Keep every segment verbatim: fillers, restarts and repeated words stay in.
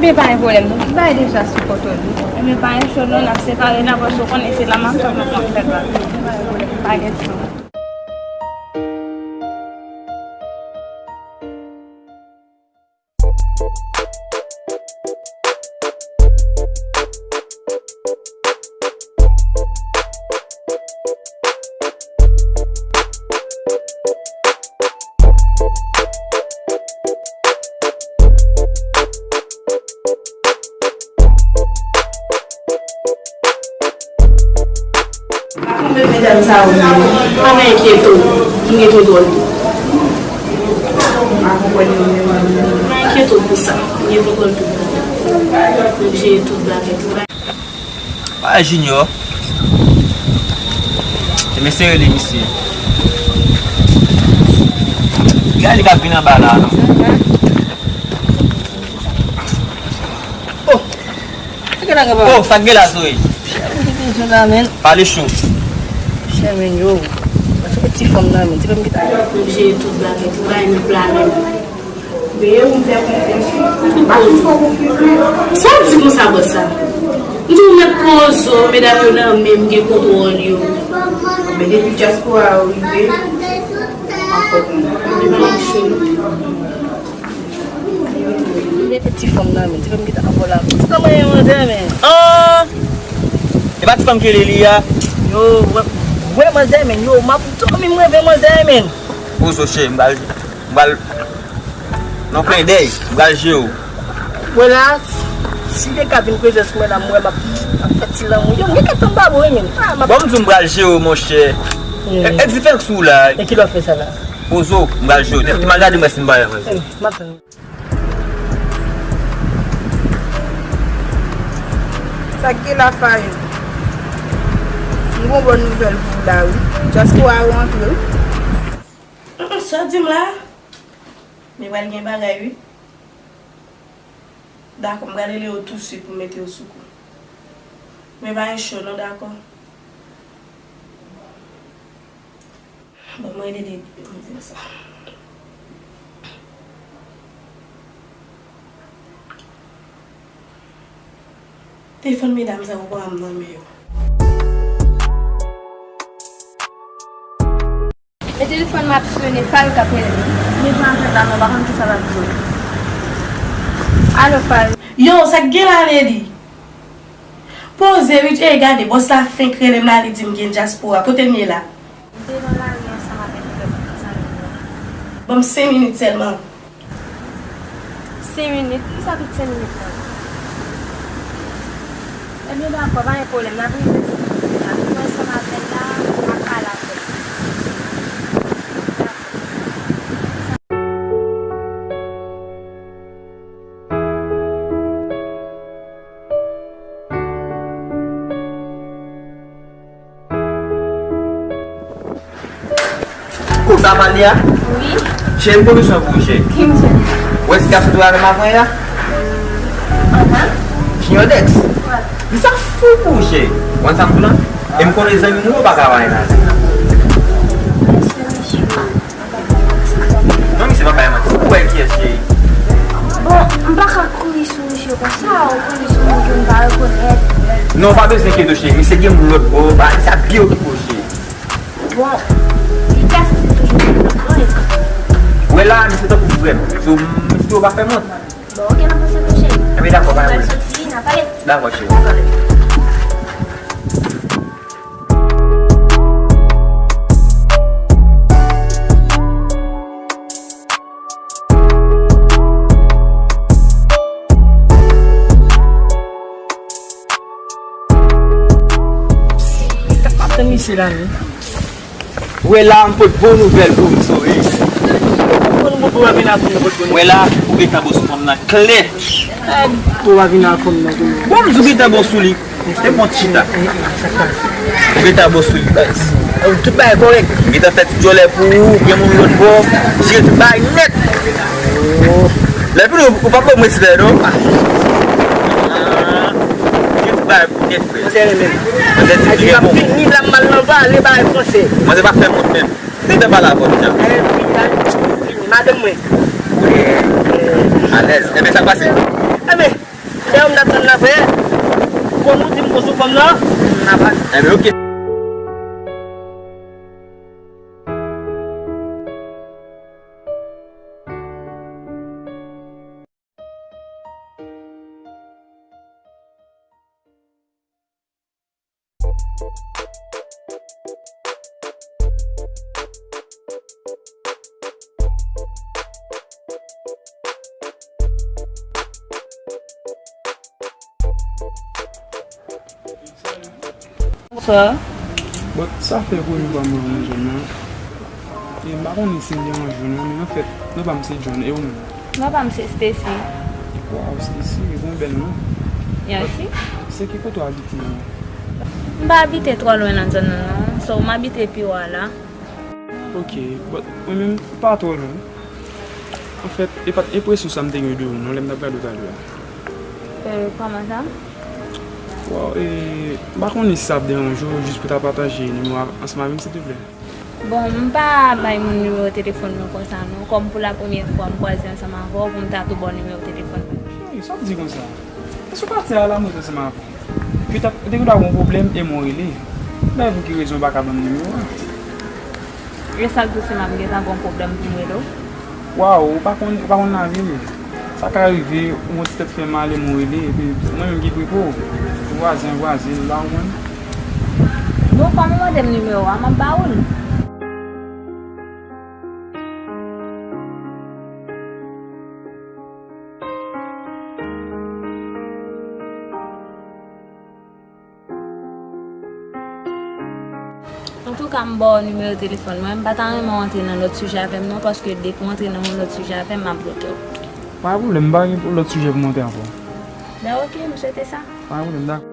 Men pa gen pwoblèm, nou tout bagay deja sou kontwòl wi. Men pa gen cho non, n ap separe la, paske w konnen se la m ap tann nou pou m fè bagay. Pa gen cho. Pa konprann medam sa yo menm. Pa gen enkyete w. M gen kontwòl tou. Pa konprann yo menm. Pa enkyete w pou sa. M gen kontwòl tou. M jere tout bagay, tout bagay. Pa Junior. Se mesye rele misye. Gade li k ap vin anba la, non. Oh! Sa gen la, papa? Oh, sa gen la, Zoe? Chè, mwen te bezwen la, men. Pale cho. Chè, men, yo. Mwen se ti fanm nan, men. Ti fanm ki ta. M jere tout bagay, tout bagay, nou pla menm. Veye ou m fè konfyans wi. M pa fin fè w konfyans non. Sa w di konsa, bòs la? M di w mèt poze w, medam yo nan men m, gen kontwòl yo. Men depi dyaspora yo rive, m ap fè w konnen. Li pa yon cho non. Li rete ti fanm nan, men. Ti fanm ki ta anvò la. Ti fanm mwen, manzè, men. Ah! E pa ti fanm ki rele li a? Yo, wè, wè, manzè, men. Yo, m ap dòmi, m reve, manzè, men. Poze w, cheri, m pral, m pral, nan klendèy, m pral jere w. Mwen la, si de ka vin prezans mwen la, mwen m ap, m ap fè ti lanmou. Yo, m gen kèk tann babou, wi, men. Ah, m ap... Bon, m di w m pral jere w, monchè. E, e diferans ou la. E ki lè w fè sa la? Poze w, m pral jere w. Depi m al gade m wè si m pa wè. M ap tann. Sa k gen la, Farid? M gon bòn nouvèl pou ou la, wi. Dyaspora yo antre, wi. Sa w di m la? Men pral gen bagay, wi. Dakò, m pral rele yo tousuit pou m mete yo sou kou. Men pa gen cho non, dakò. Bon, mwen rele li, mwen di l sa. Telefòn medam sa yo pa m nan men yo. Men telefòn m ap sonnen, Fal k ap rele m. Men jan afè sa non, m pa konn kisa l ap di. Alo, Fal. Yo, sa k gen la, Lady? Poze wi, e gade, bòs la fenk rele m la, li di m gen dyaspora. Kote m ye la? M te nan lari ansanm avèk frè m, zanmi m nan. Ban m senk minit sèlman. Senk minit? Kisa tout senk minit lan? Ebyen, dakò, pa gen pwoblèm, n ap rive. N ap rive ansanm avè l la, n ap pale avè l. Dakò. Kou sa pale a? Wi. Cheri, m gon misyon pou ou, cheri. Ki misyon? Ou wè ti gason ki te avè m avan yè a? Ahan. Junior Dex. Wi. Li sa fou pou ou, cheri. Ou konn sa m di w la? E m konnen zanmi nou yo pa ka wè nan. Non, misye pa bay manti. Ou wè kiyès, cheri? Bon, m pa ka kouri sou misye konsa, ou konnen se yon moun ke m pa rekonèt. Non, ou pa bezwen enkyete w, cheri. Misye gen moun lòt bò, ba, misye ap byen okipe w, cheri. Bon, li ka stil toujou nan kay. Ou wè la, misye tankou frè m. So, misye ou pa fè mont. Bon, ok, n ap pase tou, cheri. Enben, dakò, pa gen pwoblèm. N ap soti, n ap pale. Dakò, cheri. Dakò. Sa pa tann misye la, non. Wè la, m pot bon nouvèl pou ou, Zoe. Bon nouvèl pou w, Amina, pou nou pot bon nouvèl. Wè la, ou gentan bò sou fanm nan klè. Ou pa vin ak fanm nan tou. Bon, m di w gentan bò sou li. Te bon chita. Ou gentan bò sou li, baz. Tout bagay kòrèk. M gentan fè ti djòlè pou ou, gen moun lòt bò, jere tout bagay nèt. Lè fini, ou pa pran mwen silè, non? Jere tout bagay pou nèt, frè. Manzè renmen m. Manzè di li renmen w. Vini la, m al nan vale, bagay franse. Manzè pa fè mont menm. Li te pale avè w deja. Fini, madanm mwen. Alèz. Enben, sa k pase? Enben, Lè m t ap tann la, frè. Kòm ou di m gon sou fanm nan, m ap al. Enben, oke. Bonswa. Bon, sa fè premye fwa mwen nan zòn nan. E m pa konnen si m deranje w non, men anfèt, non pa m se John, e ou menm? Non pa m se Stacy. Waw, Stacy, e gon bèl non. Mèsi. Se ki kote w abite? M pa abite twò lwen nan zòn nan non, so m abite Piwa la. Ok, but mwen menm pa twò lwen. Anfèt, e pa t enpresyon sa m te gen de ou non, lè m t ap gade w talè a. Euh, kòman sa? Waw, e, m pa konnen si sa ap deranje w, jis pou ta pataje nimewo a ansanm avè m, silteplè. Bon, m pa bay moun nimewo telefòn mwen konsa non, kòm pou la premyè fwa m kwaze ansanm avè w pou m ta tou ba w nimewo telefòn mwen. Cheri, sa w ap di konsa? Èske w pati a la m rete ansanm avè w? Epi ta, te gen dwa gon pwoblèm e mwen rele. Bay pou ki rezon w pa ka ban m nimewo a? E sa l tou se m ap gentan gon pwoblèm pou m rele w? Waw, ou pa konn, ou pa konn lavi m. Sa ka rive, ou yon ti tèt fè mal e mwen rele, epi mwen menm ki prepo. Vwazen, vwazen, la ou konn. Bon, kòm ou mande m nimewo a, m ap ba ou l. Antouka, m ba w nimewo telefòn mwen. M pa ta renmen w antre nan lòt sijè avè m non, paske depi w antre nan yon lòt sijè avè m, m ap bloke w. Pa gen pwoblèm, m pa gen lòt sijè pou m antre ankò. Ben, oke, m swete sa. Pa gen pwoblèm, dakò.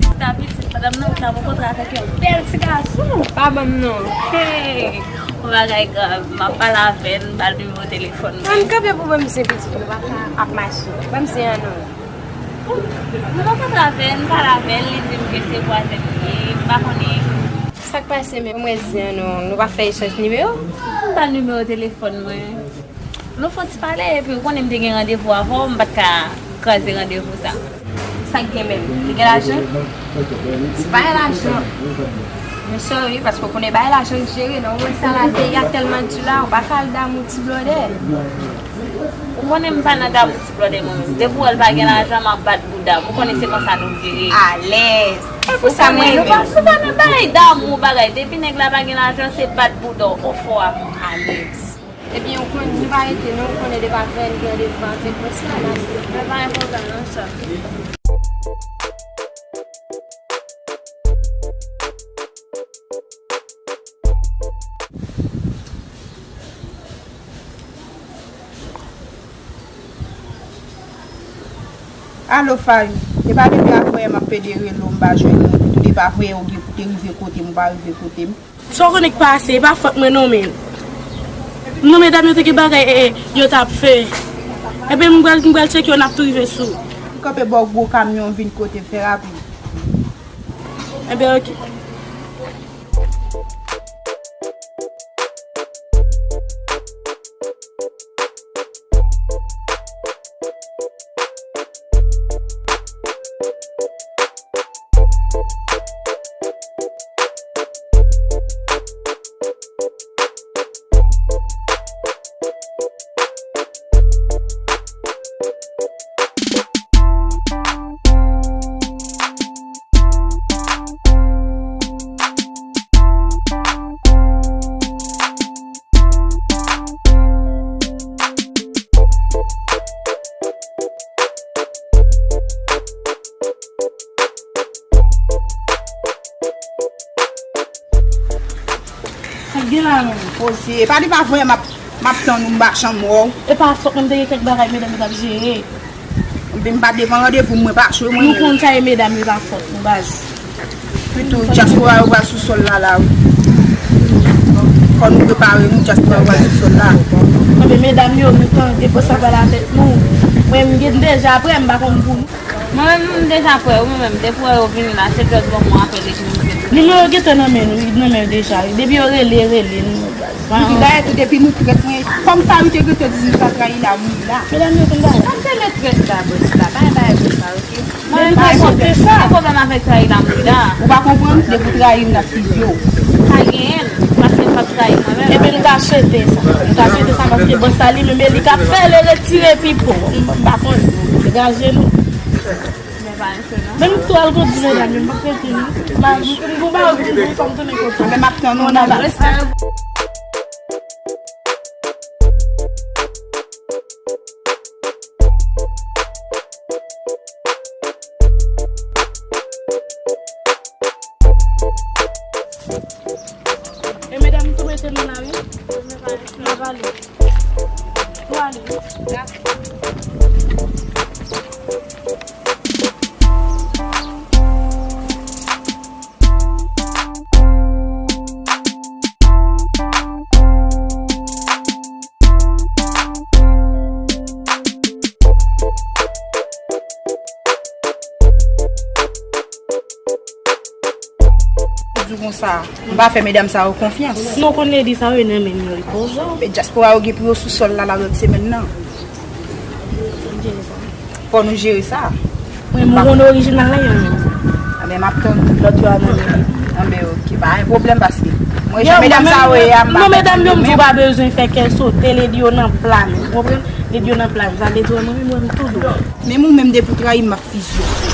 Sista pitit, madanm nan, ou t la poko travèk yon bèl ti gason. Pa ban m non. Hey! Yon bagay grav, m ap pale avè l, m ba l nimewo telefòn mwen. Ann kanpe pou ban m zen pitit, nou pa ka ap mache. Ban m zen an non. Nou pa ka travèk, m pale avè l, li di m ke se vwazen m ye, m pa konnen. Sa k pase, men mwen zen an non, nou pa fè echanj nimewo? M ba l nimewo telefòn mwen. Nou fè yon ti pale, epi ou konnen m te gen randevou avè w, m pa t ka kraze randevou sa. Sa k gen menm? Li gen lajan? Se pa gen lajan. Men sorry, paske w konnen bagay lajan k jere, non, ou wè sa la, peyi a tèlman di la, ou pa ka al damou ti blòdè. Ou konnen m pa nan damou ti blòdè mwen menm. Depi w wè l pa gen lajan, m ap bat bouda m. Ou konnen se konsa nou vire. Alèz. E pou sa mwen renmen w. Nou pa, nou pa nan bagay damou, bagay. Depi nèg la pa gen lajan, se bat bouda w, ofò a. Alèz. Ebyen, ou konn, nou pa rete non, ou konnen depi aprè n gen randevou avèk Wesla la. Men pa gen pwoblèm non, sè. Alo, Fayou. E pa depi aprè yè m ap pede rele w, m pa jwenn ou. Depi aprè yè ou gen pou te rive kote m, ou pa rive kote m. Sa w konnen k pase, e pa fòt mwen non, men. Non, medam yo te gen bagay, e, e, yo t ap fè. Ebyen, m pral, m pral tcheke yo, n ap tou rive sou. M kanpe bò gwo kamyon, m vin kote, fè rapid. Ebyen, oke. Sa k gen la menm? Poze. E pa di pa vre m ap, m ap tann ou, m pa janm wè w. E pa fòt mwen, m te gen kèk bagay medam yo t ap jere. Ebyen m pa devan randevou m, mwen pa chwe mwen menm. Nou konn sa e medam yo pa fòt nou baz. Pito dyaspora yo pral sou sòl la la wi. Fò nou prepare nou, dyaspora pral sou sòl la. Enben, medam yo, nou tande, pran sa pa latèt nou. Mwen, m gen deja prè, m pa konn pou nou. Mwen menm, m deja prè, wi, mwen menm, depi wè yo vini la, se djòl bon mwen apèl epi m vini. Nimewo yo gentan nan men nou, nan men yo deja, wi. Depi yo rele, rele nou. Wi, dayè tou, depi nou prèt, mwen, kòm sa wi te gentan di nou ka trayi la, mouri la. Medam yo konn bagay. Sa m te met prèt la, bòs la, pa gen bagay konsa, oke? Mwen menm, pa gen pwoblèm avèk trayi la, mouri la. Ou pa konprann? Depi w trayi m, n ap fizye w. Pa genyen l, paske l p ap trayi mwen menm. Enben, m ta swete sa. M ta swete sa, paske bòs la li menm, e li k ap fè l retire pipo. M pa konn. Degaje nou. Men m tou al kondi medam yo, m p ap rete non. M gon bagay pou m di, fò m tounen kote. Men m ap tann ou nan bal. E medam tou mete nou la wi. Nou pale. Tou ale. Di w konsa, m pa fè medam sa yo konfyans. Si w konn lady sa yo, e nan men m yo repoze. Men dyaspora yo gen pou yo sou sòl la, la lòt semèn nan. Fò nou jere sa. Mwen, m konn orijinal la, yon menm. Anben, m ap tann lòt yo a nan men li. Anben, oke, pa gen pwoblèm paske mwen, jan medam sa yo ye a, m pa. Non, medam yo, m di w pa bezwen fè kè sote, lady yo nan pla nou. Ou konprann? Lady yo nan pla nou. Sa vle di, mwen menm, mwen, m tou dou. Menm ou menm, depi w trayi m, m ap fizye w.